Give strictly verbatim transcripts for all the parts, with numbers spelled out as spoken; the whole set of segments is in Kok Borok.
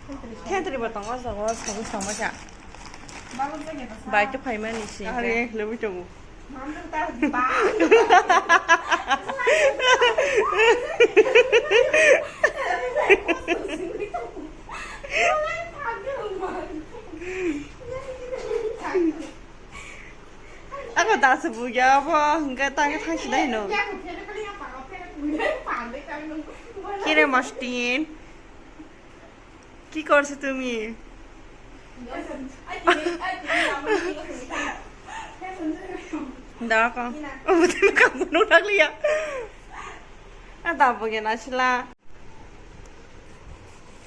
Thentwrwi bo tongo, o jaga o sagwi tongma kha. Bai to phaimani si. Are, lobwi tongo. Ako dasa bugya abo, hingke tangke thangsi dai no. Kere mastin. কি করছো তুমি? Dako. Kamu nang liya. Ada bagian asla.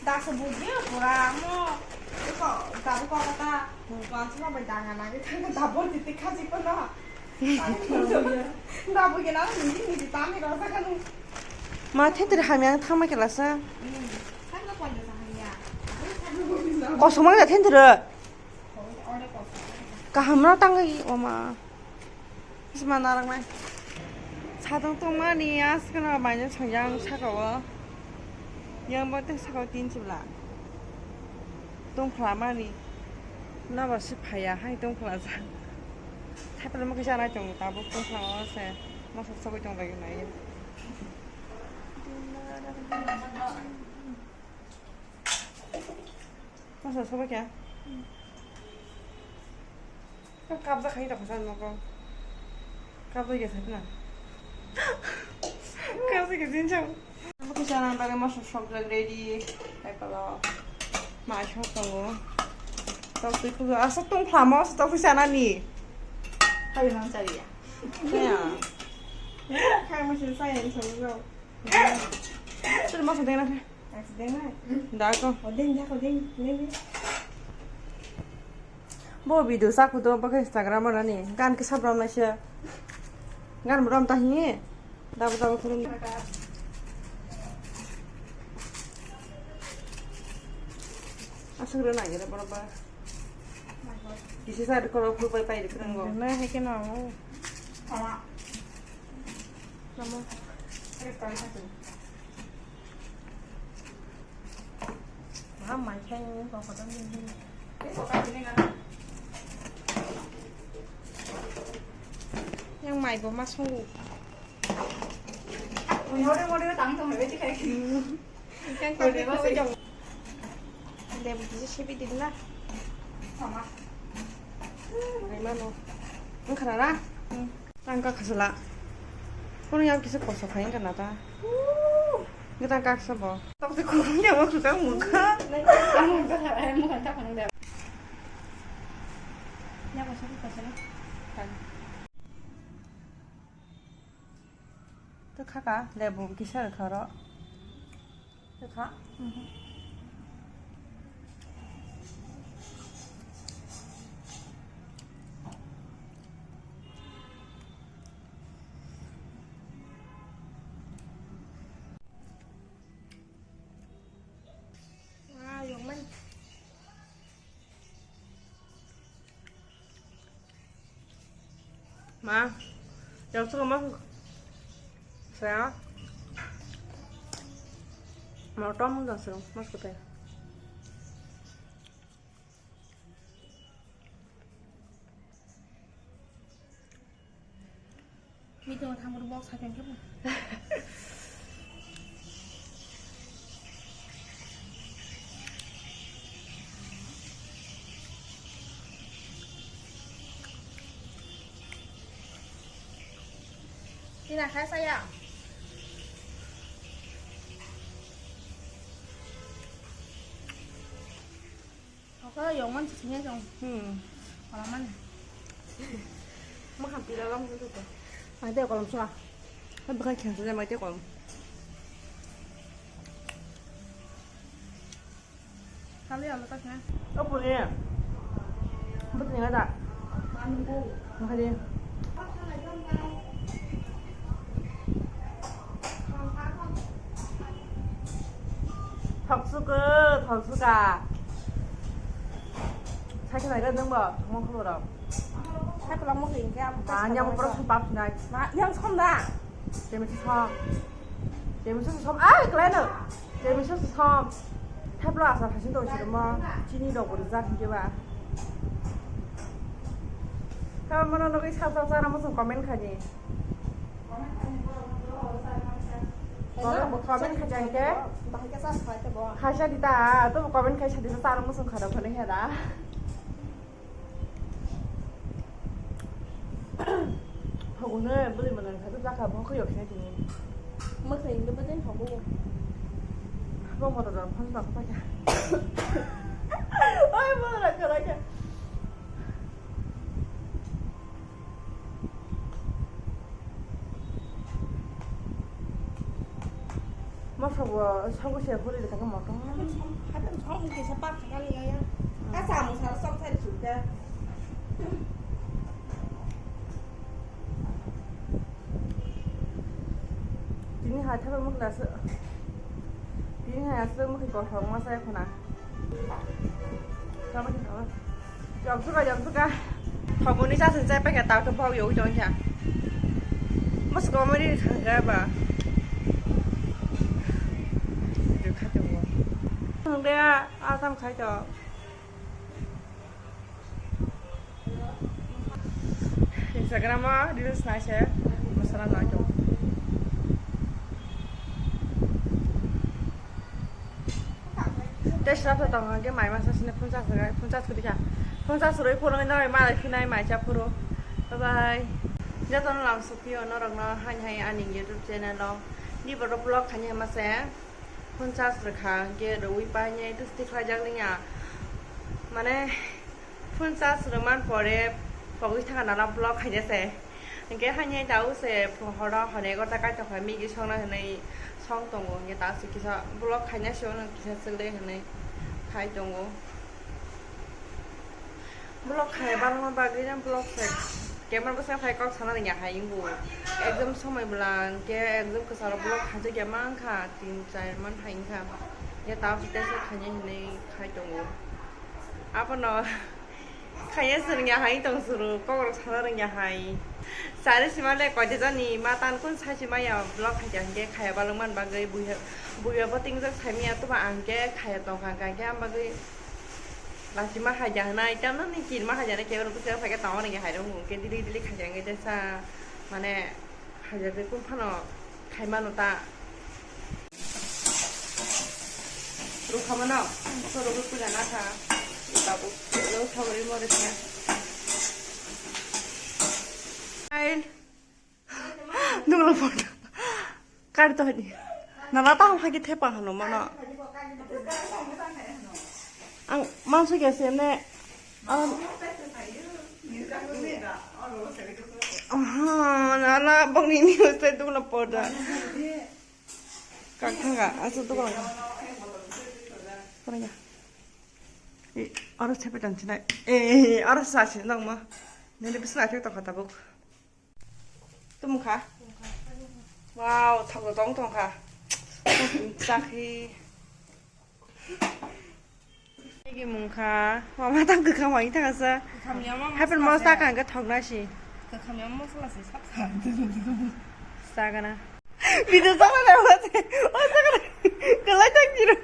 Dasa bugya pura mo. Ko dabu ko kata. Wansi mo bai danga nagi tanga dabu titi kaji ko no. Dabu gena nini nini tami rasa kanu. Ma thentwrwi hamya ang thangma khe lasa. Kosong mang da thentwrwi. Kaham no tangwi oma. Sima narang nai. Sadong tongmani askana baino songjang saka o. Yang bo teng saka o tin chibla. Tongphla mani. Nabo se phaiya hai tongphla ja. Thaiphla mokhe janai tongo tabuk tongphla o se. Masa sogwi tong lai nai. Masa sogwi kya? Kap ja khai rok sa nogo. Kap ja kya sa na. Kap ja kya jin chang. Tokti sana bagwi masa sokjak ready. Hai pala. Ma sok tongo. Tokti kugo asa tong phlamo asa tokti sana ni. Hai nang chari ya. Ya. Khai masa saya ni sokjak. Sir masa dena. Accident na. Dako. Odeng dako deng deng. Bo video sa kudo baka Instagram o nani gan kisa brom naisa. Gan brom ta hi. Dabo dabo khulum. Asuk rena gere boro ba. Kisi sa ko ro khul pai pai de krang go. Na he ke na. Ama. Namo. Ma mai khe ni ko ko dam ni. Yang mai bo ma songo. Ui hore hore tang tong hore ti khai. Yang ko ko jong. Lebu kisa sebi din na. Sama. Ai mano. Ang khana na. Tang kha khasala. Kono yang kisa koso khain kana ta. Ngi tang kha khasa bo. Tok te khung ya bo khukang mukha. Ang mukha kha ai mukha ta khana da. Ya koso koso na. Tang. To kha ka lebu kisa kharo. Kha. Ah, yokmani. Ma, jauh suka masuk. Saya mau tom jauh suka masuk teh. Meeting o thangwi box hai khe. Tina khai saya. Oke, yang mana sih sini dong? Hmm. Kalau mana? Makan pila lam gitu tuh. Ada kalau suka. Kan bakal kian saja mai kolom. Kali ya lepas ya. Oh punya. Betul nggak tak? Makanya. Thok suka, thok suka. Sakhe naiga nungbo, thangma khulurok. Sakhe langma khe hingke amo. Ma, nyamo pura som pap sinai. Ma, yang som da. Jemisi som. Jemisi som. Ai, kelai no. Jemisi som. Haplo asar hasin tong sirmo chini rok bo rijak hinkhe ba. Tamo mono nogwi sal sal chana muchung comment khaidi. Comment khaidi hinkhe. Khaisa di ta, to comment khaisa di ta chana muchung khado khani heda. Hogune bwlwi mwnwi kha, jakha bo khwi yok khe tini. Mwkhai hwnkhe bwtwi hogo. Bo motor rok phone rok phai kha. Oi, motor rok kwlai kha. Masa bo sogo se huri de kaka moto. Happen som, happen som kisa pak kaka liya ya. Ka samung sar sok sari suka. Tini hai thapa mukla se. Tini hai asle mukhi kothok masa ya khuna. Joksuka, joksuka. Thoguni chasing chai paikha, tao khe bok yogwi tongkha. Mas comedy khangga ba. Video kha tongo. Khangga, a tam khai to. Instagram o reels nai se, masala nai to. Tei sra tong hwnkhe mai masa sini phunsa srwkha, phunsa srwkha. Phunsa srwi phuru noi malai phinai mai cha phuru. Bye bye. Jotono lam sukphi o norokno hain hain ani YouTube channel o. Ni borok vlog khaini hama se phunsa srwkha hwnkhe rwi painai tei tikhlai jak liya. Mane phunsa srwman pore pogwi thangna vlog khaina se. Hingke haini tao se horo hone gorta kaitokha migi songna hinui song tongo, hingke tao se kisa vlog khaina se ono kisa chwlwi hinui khai tongo. Vlog khai barma bagwi na vlog se camera bwskango khai kok sana rwngya hai wngbo. Exam somoi bwla hingke exam kwcharo vlog khajakya mankha tin char man hai wngkha. Hingke tao se tesa khaina hinui khai tongo. Abono Khaya se rwngya hai tong suru, kokrok sana rwngya hai. Sari sima le koide jani ma tan kun sai sima ya vlog khaikya hingke khaya balwng man bagwi buya, buya bo tingjak sai maya toba ang ke khaya tong kha hingke ang bagwi lachima hai ja hwnai tamno ni kirma hai ja hwnai kebo rwngkhe se phai khe tong rwngya hai rwngkhe dili dili khaikya hingke sa mane. Hajar de kun phano khai mano ta. Rukha mano, so rukha puja na kha. Babu, lo sabri mo de kha. Ai. Dungla pon. Kar to ni. Na na ta ha ki thepa hano mano. Ang mansu kya se ne. Ang. Aha, nala bangni ni usai dukla poda. Kak thanga, asu dukla. Pura ya. Eh, aro sepe tang chinai. Eh, aro sa chinai nang ma. Nini bisna athik to khata buk. Tum kha. Wow, thok tong tong kha. Chakhi. Nigi mungkha, mama tang kwkham wai thang sa. Kwkham ya ma. Happen masala mo sa se. Kang ka thok na si. Kwkham ya ma masala se sak sa. Sa gana. Video sa na na wa se. O sa gana. Kalai tang jiro.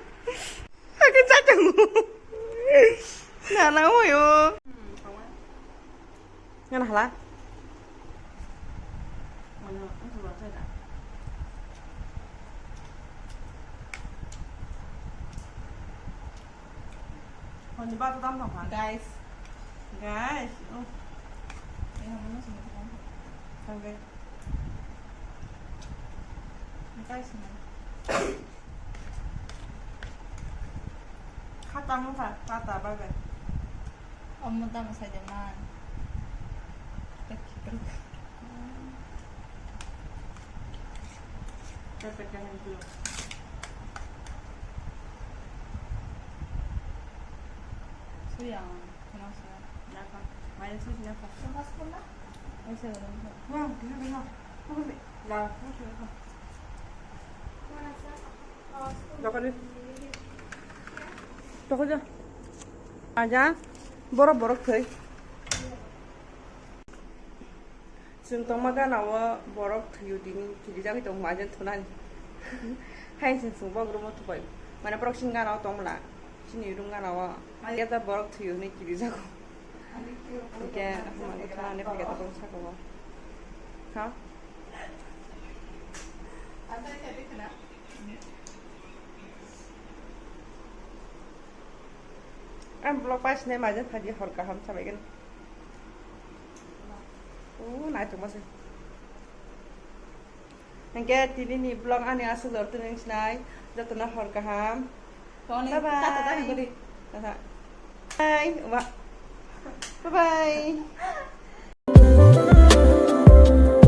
Ake sa tang. Na na wa yo. Ngana hala. Honi ba to dam tong kha. Guys. Guys. Oh. Ini apa sih? Tangkai. Guys. Kata mo kha, kata bye bye. Omo tamo sai de man. Suya, kenapa suya? Kenapa? Maya suya kenapa? Kenapa sekolah? Maya suya kenapa? Wah, kenapa, kenapa? Kenapa? Lah, kenapa, kenapa? Dokani. Toko ja. Aja. Borok borok thai. Chwng tongma gana o borok thwio tini kirijagwi tongma aja thunani. Hai chwng chwng borok room o thupai. Mane borok chini gana o tongmla. Chini room gana o. Keta borok thwiyo hinwi kirijago. Hingke hamani thani phai keta borok saka o. Ha? Ang vlog paisne maja thagi hor kaham sabaigin. O, naithok masa. Hingke tini ni vlog ani aswk jor tini sinai, jotono hor kaham. Toni Bye bye. Tata ta hingke di. Tata. Bye. Wa. Bye bye.